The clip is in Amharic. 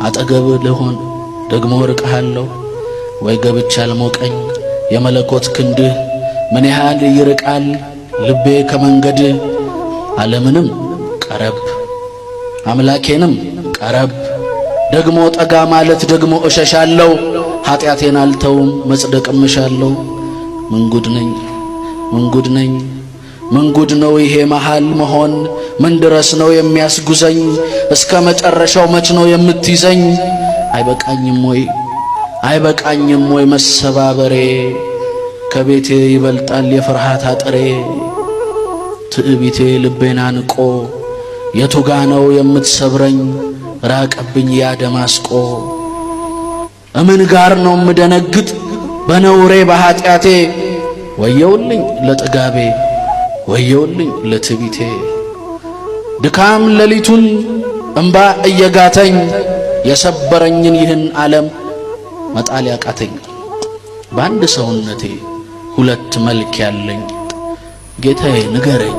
አጠገብ ልሆን ደግሞ ርቅሃለሁ። ወይ ገብቻ አልሞቀኝ የመለኮት ክንድህ ምን ያህል ይርቃል ልቤ ከመንገድህ። ዓለምንም ቀረብ አምላኬንም ቀረብ ደግሞ ጠጋ ማለት ደግሞ እሸሻለሁ። ኃጢአቴን አልተውም መጽደቅም እሻለሁ። ምንጉድ ነኝ ምንጉድ ነኝ ምንጉድ ነው ይሄ መሃል መሆን? ምን ድረስ ነው የሚያስጉዘኝ? እስከ መጨረሻው መች ነው የምትይዘኝ? አይበቃኝም ወይ አይበቃኝም ወይ መሰባበሬ? ከቤቴ ይበልጣል የፍርሃት አጥሬ። ትዕቢቴ ልቤን አንቆ የቱጋ ነው የምትሰብረኝ? ራቀብኝ ያ ደማስቆ። እምን ጋር ነው የምደነግጥ በነውሬ በኀጢአቴ? ወየውልኝ ለጥጋቤ ወየውልኝ ለትዕቢቴ። ድካም ሌሊቱን እምባ እየጋተኝ የሰበረኝን ይህን ዓለም መጣል ያቃተኝ። በአንድ ሰውነቴ ሁለት መልክ ያለኝ ጌታዬ ንገረኝ።